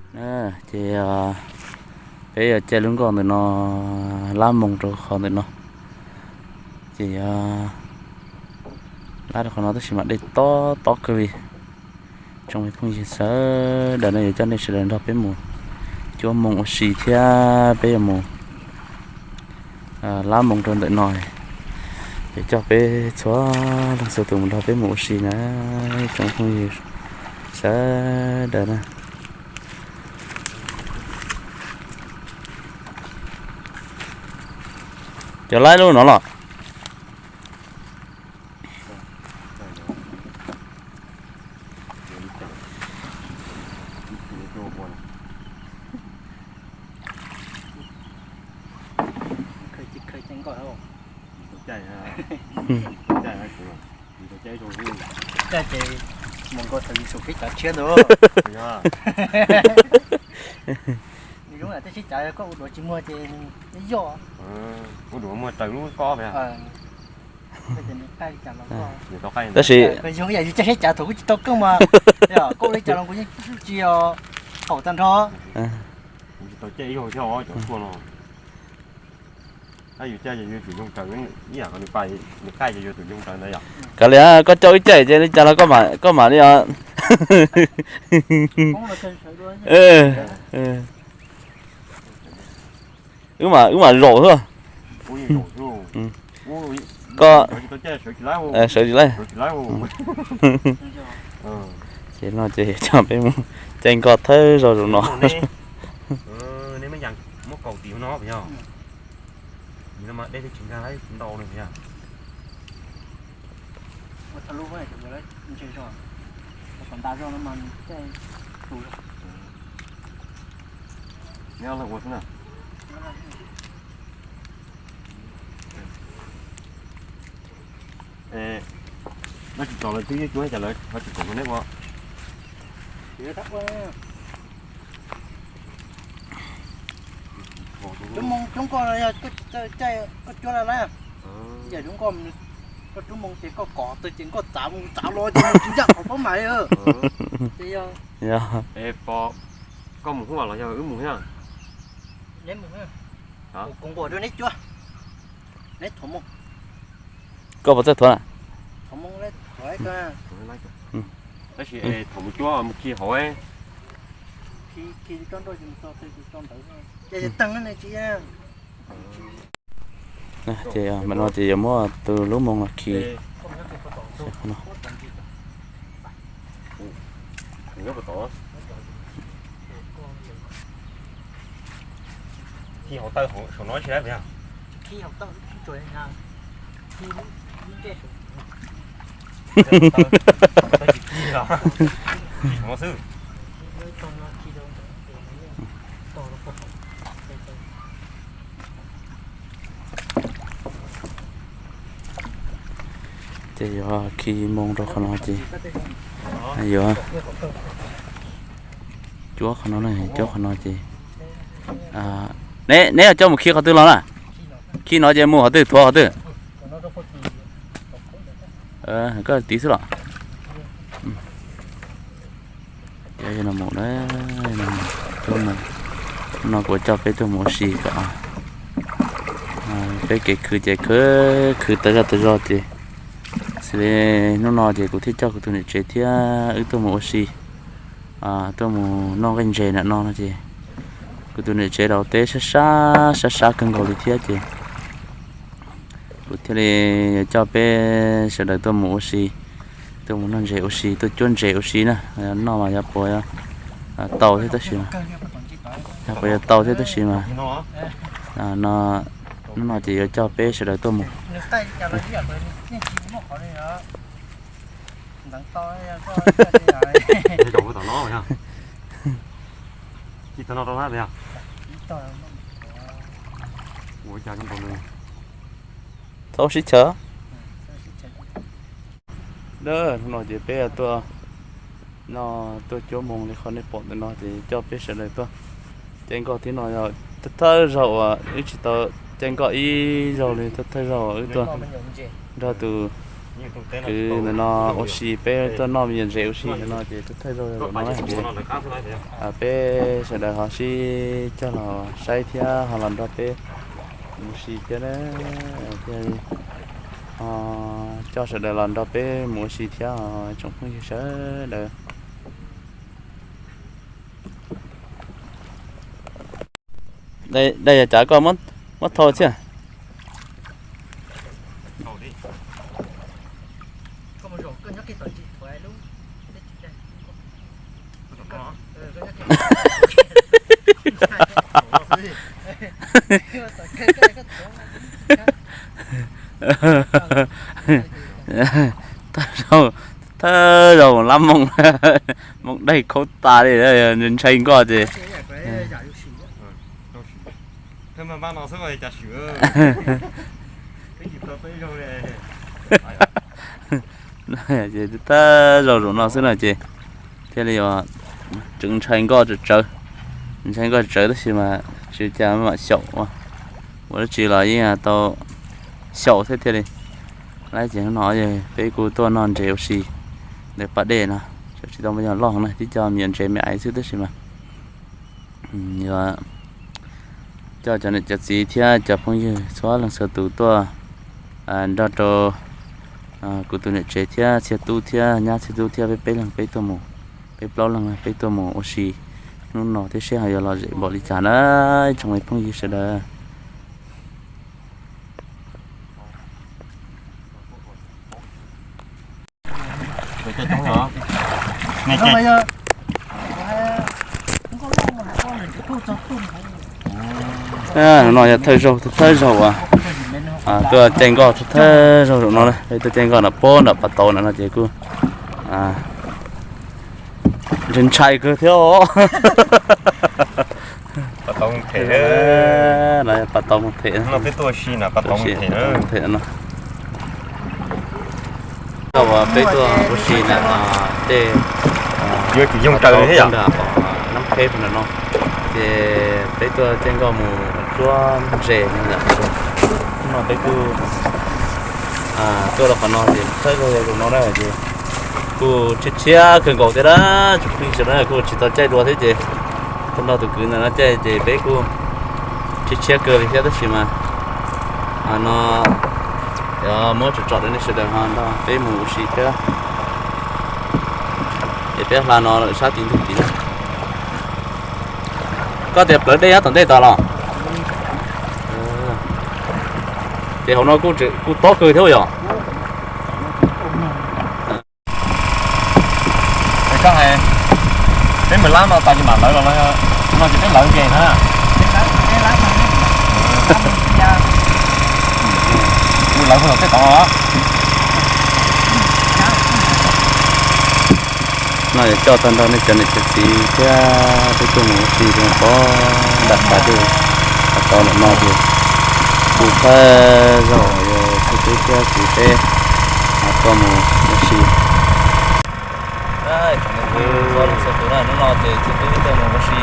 Ces peb yuav caij lub nkoj ntawm no, lab moos rau qhov ntawm no. Ces yuav lab rau qhov no tab sis mas dej tob tob kawg li. Tsoom phooj ywg sawv daws no yuav coj nej sawv daws nrog peb mus cuab moos ua si thiab peb yuav mus lab moos rau ntawm no. Yuav coj peb txhua leej txhua tus mus nrog peb mus ua si na, tsoom phooj ywg sawv daws na. Cov laib lub no los. Caij ces mus nkaus thaum Yexus Kheej tsav tshiab ntawd. Zoo tej sib cav koj ua duav tsis muag ces yoj. Ua duav muag raws lub kob. Tab sis zoo ib yam yus caij sib cav thaum kuj tsis tau keej mas, koj ua li cas los kuv yeej tsis qaum tag nrho. Tsis tau caij ib zaug thiab cov tshuaj no. Yus caij ces yus tus yoog raws ib yam, nws qaij ces yus tus yoog raws ntawd yom. Kav liam, koj coj wb caij ces li cas los koj mam li os. Wb mam zaum xwb. Koj sawv tsis laib. Ces no ces coj peb mus caij nkoj thawj zaug zaum no. Lawv tsis tso lawv twb yeej cuab cas lawv ho tsis koom neb ua. Coob moo coob koj yog koj tsis txawj caij koj cuab lawm na. Yam zoo nkoj, koj coob moo ces koj kom tawg ces nkoj txav mus txav los ces tsis ncaj qhov paub mas. Ces yog, koj mus hoob los yog wb mus thiab? Neb mus, kuv nquam rau neb cuab, neb thuam moo. Koj puas txawj thuam? Tab sis thaum mus cuab mus khi hauv. Ces mam no ces yuav muab tus lub moo los khi. Khi hauv taw saum no tsis laib puas yog? Khi saum no xwb. Ces yuav khi moo rau qhov no ces yuav cuab qhov no, cuab qhov no ces neb, neb coj mus khi qhov twg los na? Khi no ces mus qhov twg, thuav qhov twg? Koj tiv xwb los. Ces no mus, no kuv coj peb tuaj mus ua si kom peb kev khwv ces khwv, khwv tas zog tas zog ces xws li hnub no ces kuv thiaj coj kuv tus niam tsev thiab wb tuaj mus ua si, tuaj mus noj nqaij ntses ntawm no no ces kuv tus niam tsev los teb sab sab sab sab kawg nkaus li thiab ces kuv thiaj li yuav coj peb sawv daws tuaj mus ua si, tuaj mus noj ntses ua si, tuaj cuab ntses ua si na. Noj mas yog puas tau thiab tab sis, yog puas yuav tau thiab tab sis mas no, hnub no ces yuav coj peb sawv daws tuaj mus. Txhob sib chaw. Hnub no ces peb tuaj, no, tuaj cuab moo li qhov nej pom ntawm no ces coj peb sawv daws tuaj caij nkoj thiab no yog thawj zaug uas wb tsis tau caij nkoj ib zaug li, thawj zaug uas wb tuaj nrog tus Kwv ntawm no ua si, peb tuaj noj me nyuam ntses ua si ntawm no ces thawj zaug zaum no ces peb sawv daws ho sib coj los saib thiab ho los nrog peb mus ua si thiab na. Thiaj ho coj sawv daws los nrog peb mus ua si thiab os tsoom phooj ywg sawv daws. Dai yog cav koj muab thau thiab. Thawj zaug, thawj zaug lab moos, moos daig khaub tas li, ntshai nkoj ces. Thawj zaug zaum no xwb no ces thiaj li tseem ntshai nkoj tsawv tsawv, ntshai nkoj tsawv tab sis mas tsis ua cas mam xyaum, ua dab tsi los yeej tau xyaum thiab thiaj li. Lawm ces hnub no peb kuj tuaj noj ntses ua si ntawm pas dej no, tsis tau muaj yog loj na, tib co me nyuam ntses me aiv xwb tab sis mas yuav coj cov niam cov txiv thiab cov phooj ywg txhua leej txhua tus tuaj nrog rau kuv tus niam tsev thiab Txhiaj Tub thiab nyab Txhiaj Tub thiab peb peb leeg peb tuaj mus, peb plaub leeg peb tuaj mus ua si hnub no thiab seb ho yuav lom zem npaum li cas na tsoom phooj ywg sawv daws. No yog thawj zaug, thawj zaug uas tuaj caij nkoj thawj zaug zaum no, peb tuaj caij nkoj no puag nram pas tauv no ces kuj ntshai kawg thiab os. Pas tauv mus them, peb tuaj ua si na, pas tauv mus them no. Thaum uas peb tuaj ua si na, tej yoog raws nram Nab Kheb no, ces peb tuaj caij nkoj mus cuab ntses no. Peb kuj tuaj rau qhov no ces thawj zaug zaum no na ces kuj tshiab tshiab kawg nkaus thiab na, tsoom phooj ywg sawv daws, kuj tsis tau caij dua thiab ces tuaj nrog tus kwv ntawm no caij ces peb kuj tshiab tshiab kawg li thiab tab sis mas no muab tsom tsom rau nej sawv daws ho nrog peb mus ua si thiab. Ces peb hla no lawm sab tim ntug tid na. Koj tias plawv dej nyob tom ntej tod los? Ces hauv no kuj tob kawg thiab yom. Peb mus lab no tas ces mam lawv los no ces peb lawv ke na. Mus lawv puag tom tej tod. No yuav coj tag nrho nej cov niam cov txiv thiab peb tuaj mus ua si rau pem nram pas dej, pas tauv ntawm no ces kuj thawj zaug yog txiv tub thiab txiv peb tuaj mus ua si. Hnub no ces txiv tub tuaj mus ua si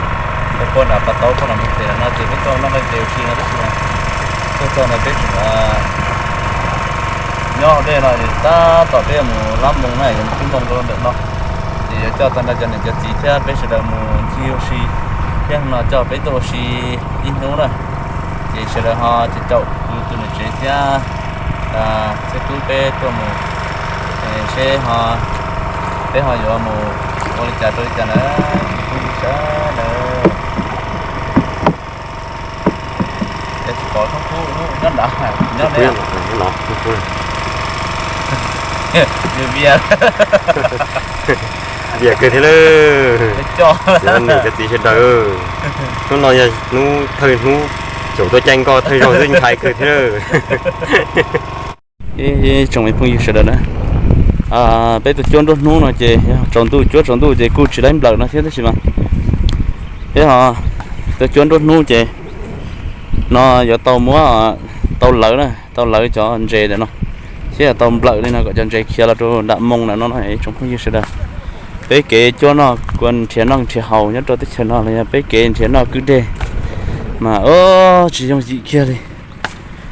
rau puag nram pas tauv puag nram mus them no ces peb tuaj noj ntses ua si no tab sis tuaj txog no peb tseem nyob hauv dej no tab tom peb yuav mus lab moo na, yuav mus tib moo rau ntawm no. Ces yuav coj tag nrho cov niam cov txiv thiab peb sawv daws mus ncig ua si thiab no coj peb tuaj ua si ib hnub na. Ces sawv daws ho caum kuv tus niam tsev thiab Txhiaj Tub peb tuaj mus seb ho peb ho yuav mus ua li cas rau li cas na, sawv daws. Ces tsis pom Thoob Kub nyob nrad, nyob neb. Vias, vias kawg thiab lawm. Cov niam cov txiv sawv daws, hnub no yog hnub thawj hnub xyaum tuaj caij nkoj thawj zaug xwb ntshai kawg thiab lawm. Ib tsoom phooj ywg sawv daws na, peb tuaj cuab nruab hnub no ces yog tsaus ntuj, cuab tsaus ntuj ces kuj tsis laib nplawm no thiab tab sis mas peb ho tuaj cuab nruab hnub ces no yuav tau muab, tau lawv na, tau lawv cov ntses ntawm no thiab yuav tau nplawm li no kom cov ntses khiav los rau nram moo ntawm no no tsoom phooj ywg sawv daws. Peb kev cuab noj, kuv nrhiav noj nrhiav haus nyob rau teb chaws no los yog peb kev nrhiav noj kwj deg mas tsis yooj yim kiag li,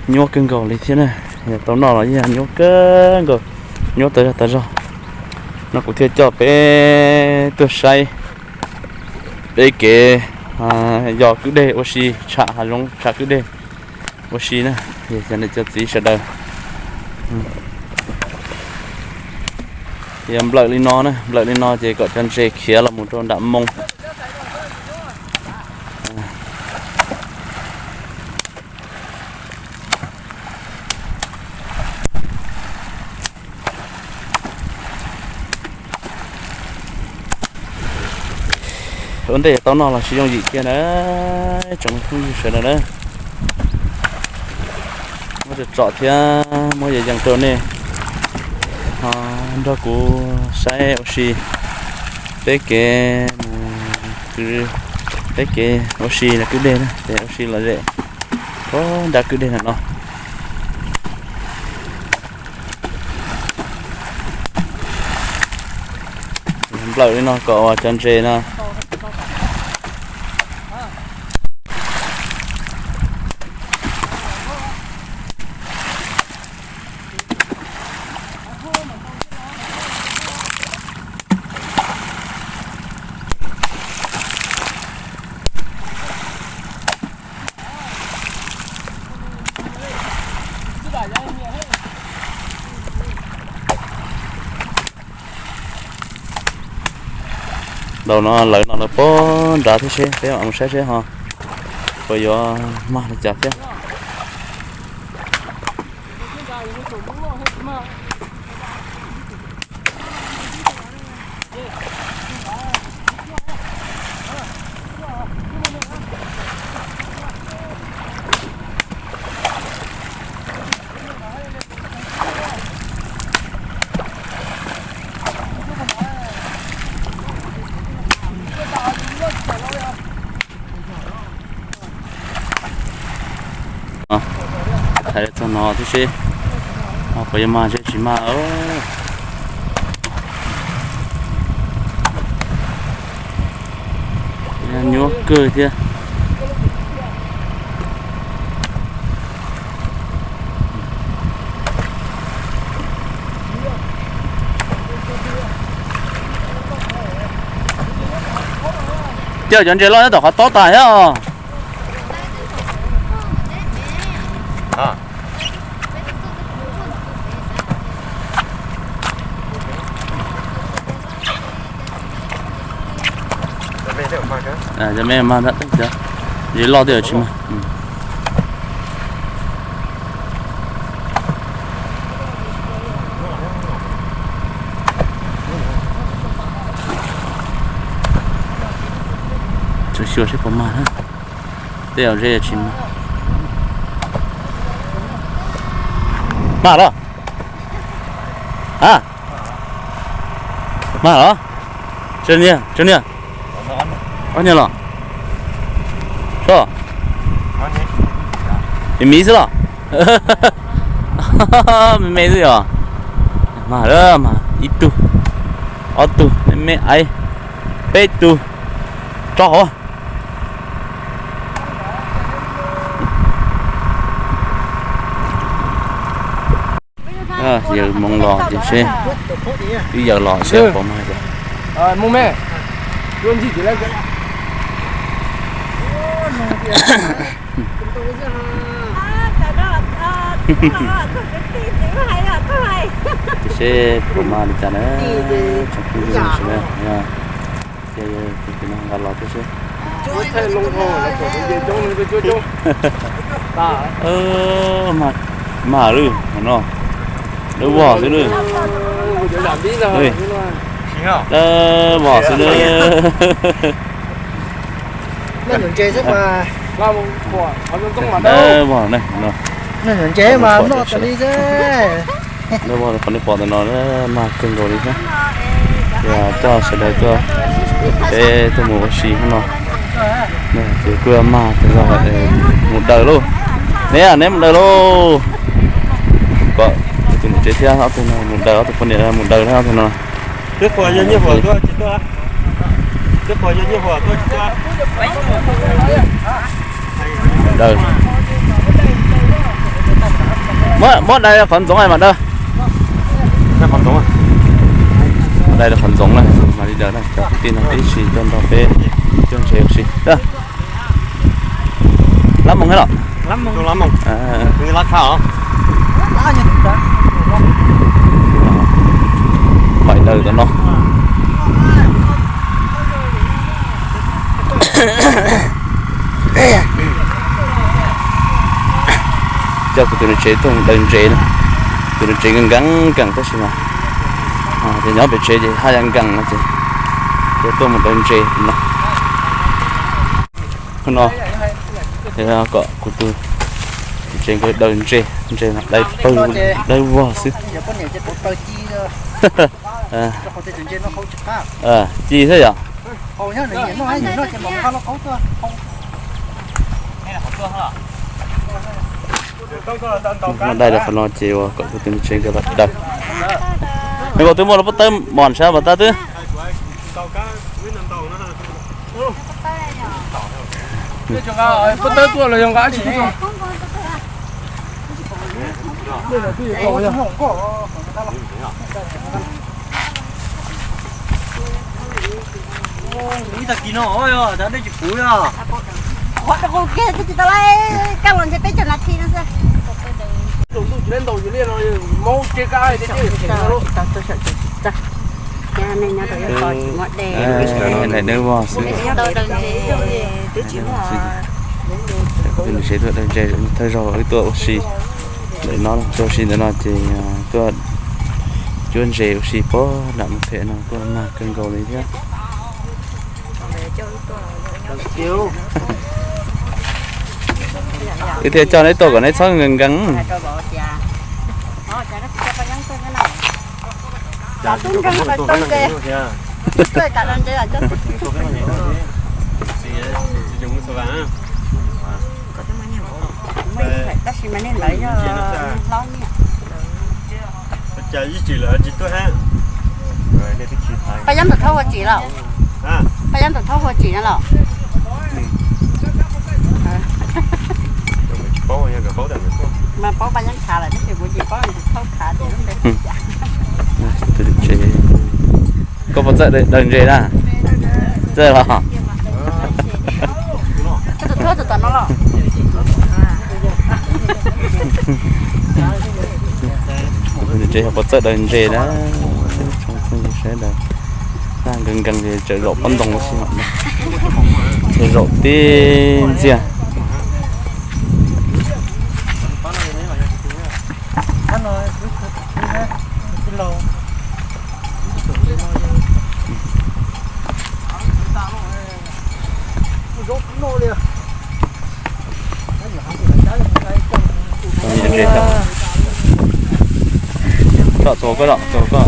nyuaj kawg nkaus li thiab na. Yog tau noj los yeej nyuaj kawg nkaus. Nyuaj tas zog tas zog no kuv thiaj coj peb tuaj saib peb kev yos kwj deg ua si, tsham hav zoov tsham kwj deg ua si na, cov niam cov txiv sawv daws. Yog nplawm li no na, nplawm li no ces kom cov ntses khiav los mus rau nram moo. Ua ntej tau noj los tsis yooj yim kiag na, tsoom phooj ywg sawv daws na. Muab tsom tsom thiab muab yees yees rau nej ho nrog kuv saib ua si peb kev mus, peb kev ua si kwj deg na, ces ua si lom zem puag nram kwj deg na no. Nplawm li no kom uas cov ntses no. Ntau no lawv no lawv puag nrad thiab seb, peb mam mus saib seb ho puas yuav mag li cas thiab. Thaiv txog no thiab seb ho puas yuav mag seb tsis mag. Nyuaj kawg thiab. Coj cov ntses loj nyob tom qhov tob tas thiab os. Cov me mag, ntses loj twb tsis mag. Xyuas xyuas seb puas mag na. Tej zaum zeb tsis mag. Mag los? A, mag los? Tsis niag, tsis niag. Ob niag los? Soj, me me xwb los? Me me xwb yog? Mag lawm, mag ib tug, ob tug, me me aiv, peb tug, tso hauv. Yawg moo los ces seb, wb yawg los seb puas mag. Ces seb puas mag li cas na, tsoom phooj ywg sawv daws. Ces tus no nqa los thiab seb. Mag lawm no, dawb vog xwb lawm. Dawb vog xwb lawm. Dawb vog na. Dawb vog qhov nej pom ntawm no mag kawg nkaus li thiab. Ces coj sawv daws tuaj, peb tuaj mus ua si hnub no. Ces kuj mag tas zog, mus daws lauj. Neb, neb mus daws lauj. Kom tus niam tsev thiab ob tug no mus daws, ob tug poj niam mus daws na ob tug no. Daws. Muab, muab daws qhov ntxoov mas daws. Qhov ntxoov, dai rau qhov ntxoov na, mas li ntawd na, cov kwv tij no peb ib sij tuaj nrog peb cuab ntses ua si. Lab moos thiab los? Pais daws tom no. Coj kuv tus niam tsev tuaj mus daws ntses na. Tus niam tsev nkees nkees nkees tab sis mas ces nyob pem tsev ces haj yam nkees no ces yuav tuaj mus daws ntses no. No, kom kuv tus niam tsev nkawd daws ntses, ntses mas dai pawg dai vog xwb. Ci thiab yom? Dai rau qhov no ces uas kom kuv tus niam tsev nkawd los daws. Nws kuj twb muaj lub pob tawb mos sab pas tag twb. Ib tag kis no, dab dej tsis puv os. Qhuav rau qhov kiag twb tsis tau lawm, kaj los ntshe peb caug nas this no xwb. Tsis tau tuaj saum ces tsis txawj. Nyob rau ib qho tsis muaj dej. Daim dawb vog xwb. Twb tsis muaj. Tus niam tsev tuaj daws ntses thawj zaug wb tuaj ua si ntawm no, tuaj ua si ntawm no ces tuaj cuab ntses ua si puag nram mus them no tuaj mag kawg nkaus li thiab. Wb thiaj coj neb tuaj kom neb txhob nkees nkees. Tab sis mas nej lawv yog hlob nyiaj. Paj Yab Ntxawm Thaub ua tsis lawm? Paj Yab Ntxawm Thaub ua tsis no los? Mas paub Paj Yab Ntxawm Thaub lawm tab sis kuv tsis paub Ntxawm Thaub Thaub tias lub npe. Koj puas txawj daws ntses na? Txawj los? Koj tus thuab tus tom no los? Tus niam tsev yog puas txawj daws ntses na. Tsoom phooj ywg sawv daws, nkees nkees ces tseem zaum pob ntoo ua si, tseem zaum tib ntxiag. Tsom txuas koj, tsom txuas koj.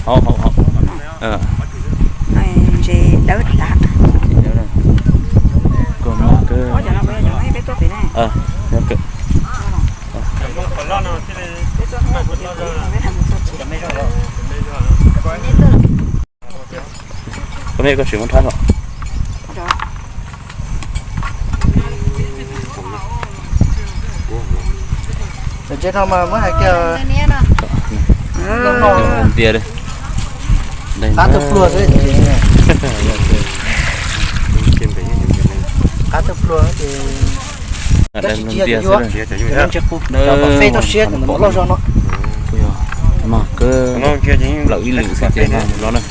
Hauv, hauv, hauv. Ntses dawb tas. Koj mag kawg. Koj mej koj tsis muab rhaub los. Tsev no mas muab hais kiag ntias li. Qab tug pluag xwb. Qab tug pluag ces tab sis tsis yog cov yuav, cov no ntshe qus, cov kom fej toj siab cov ntawm no loj zog no. Mag kawg, lawm ib lwm xwb ces mag no na.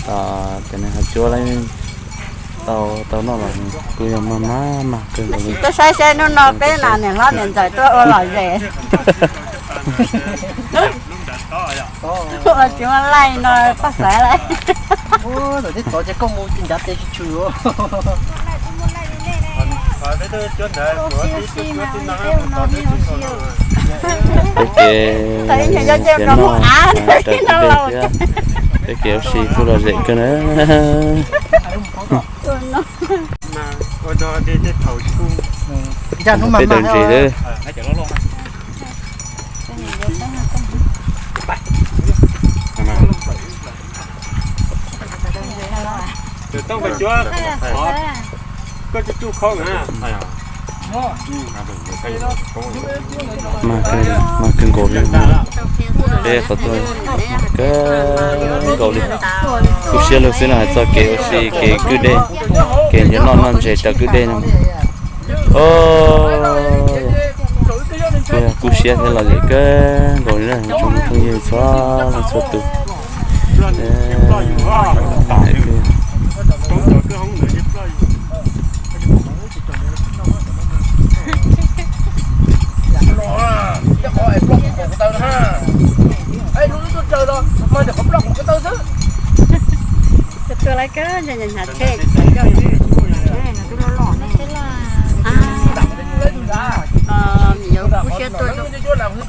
Cov no ho cuab tau, tau noj los kuj yog mag mag mag kawg nkaus li. Tuaj saib saib hnub no peb nas niam hlob niam ntxawm tuaj ua lom zem. Ua tsis muaj laij no poj xaiv lawm. Txawm tib txov ces koj mus ncav tes tsis tshwm. Peb ces tiam no raws tib dej thiab, peb kev ua si kuj lom zem kawg na. Peb daws ntses lawm. Mag kawg nkaus li, peb qhov tuaj kawg nkaus li. Kub siab lug xwb no, hais txog kev ua si kev kwj dej, kev nrhiav noj noj ntses raws kwj dej no. Kub siab thiab lom zem kawg nkaus li na tsoom phooj ywg txhua leej txhua tus. Kub siab tuaj,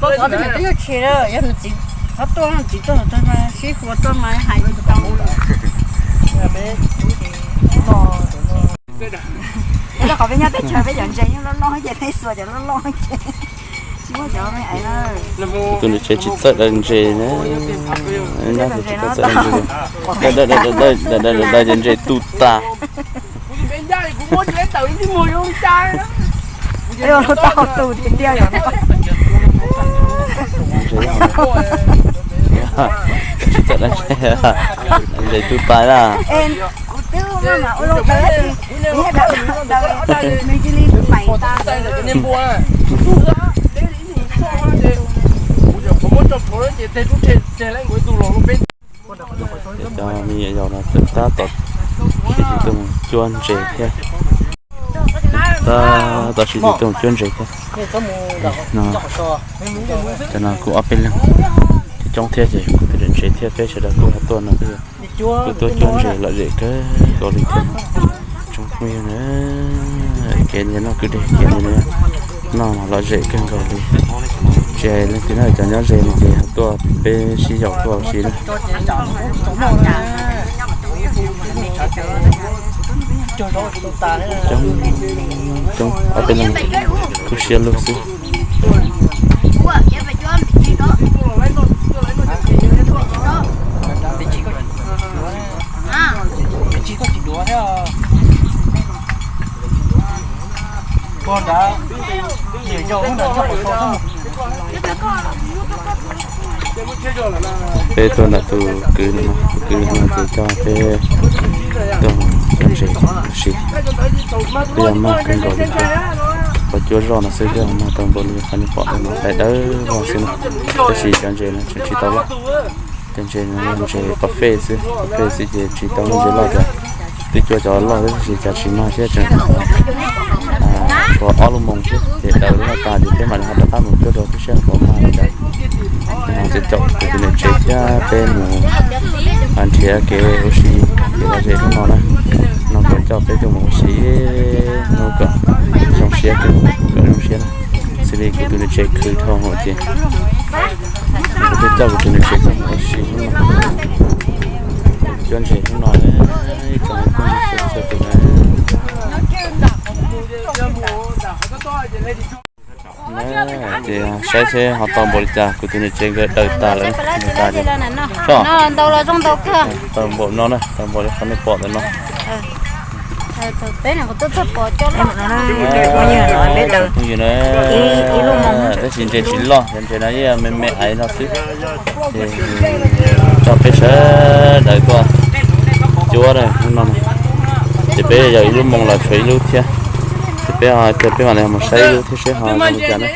pov pov tus niam twb yuav tseg lawm, yog nws txiv qhov tuaj, txiv tuaj tag mas sib hlua tuaj mas hais tsis tau. Qhov peb nyob teb chaws peb cov ntses nyob loj loj ces peb xuas cov loj loj ces tsis muaj cov me aiv na. Tus niam tsev tsis txawj daws ntses na, tsis txawj daws ntses, daws cov ntses tu tas. Tsis txawj daws ntses, ntses tu tas na. Cov me nyuam yaus no txawm tab tom sib tw tuaj mus cuab ntses thiab. Tab tom sib tw tuaj mus cuab ntses thiab. No, cov no kuj ob peb leeg coob thiab ces kuv tus niam tsev thiab peb sawv daws kuj ho tuaj no, kuj tuaj cuab ntses lom zem kawg nkaus li thiab. Tsoom phooj ywg na, kev nrhiav noj kwj dej kev nrhiav noj mas lom zem kawg nkaus li. Tsis hais leej twg na, cov nyob ze no ces tuaj peb sib yaum tuaj ua si na. Coob, coob ob peb leeg, kub siab lug xwb. Peb tuaj nram tus kwv no, tus kwv no ces coj peb tuaj cuab ntses ua si. Peb yog mag kawg nkaus li thiab, qhov cuab zoj no xwb thiab mag tau npaum li qhov nej pom no daim dawb vog xwb na. Tab sis cov ntses no tseem tsis tau loj. Cov ntses no yog ntses pov fej xwb, pov fej xwb ces tsis tau muaj ntses loj tiag. Twb cuab cov loj tab sis cas tsis mag thiab tseem tshuav ob lub moos xwb ces daws lub no tas ces peb mam li ho rov qab mus cuab rau tib sab puas mag li cas. Ces caum kuv tus niam tsev thiab peb mus nrhiav kev ua si, kev lom zem hnub no na. No kuv coj peb tuaj mus ua si, hnub kom zoo siab, kom zoo siab na. Xws li kuv tus niam tsev khwv dhau hwv ces kuv thiaj coj kuv tus niam tsev tuaj mus ua si hnub no, cuab ntses hnub no. Ib tsoom phooj ywg txhua tus na, ces saib seb ho tau npaum li cas, kuv tus niam tsev nkawd daws tas lawm, daws tas ces, ntau los zoo ntau kawg, tau npaum no na, tau npaum li qhov nej pom ntawm no. Peb na, phooj ywg na, tab sis ntses tsis loj, cov ntses no ib me me aiv no xwb. Ces coj peb sawv daws tuaj cuab hnub no, ces peb yog ib lub moos los tshuav ib lub thiab, ces peb, peb mam li mus saib ib lub thiab seb ho zoo li cas na.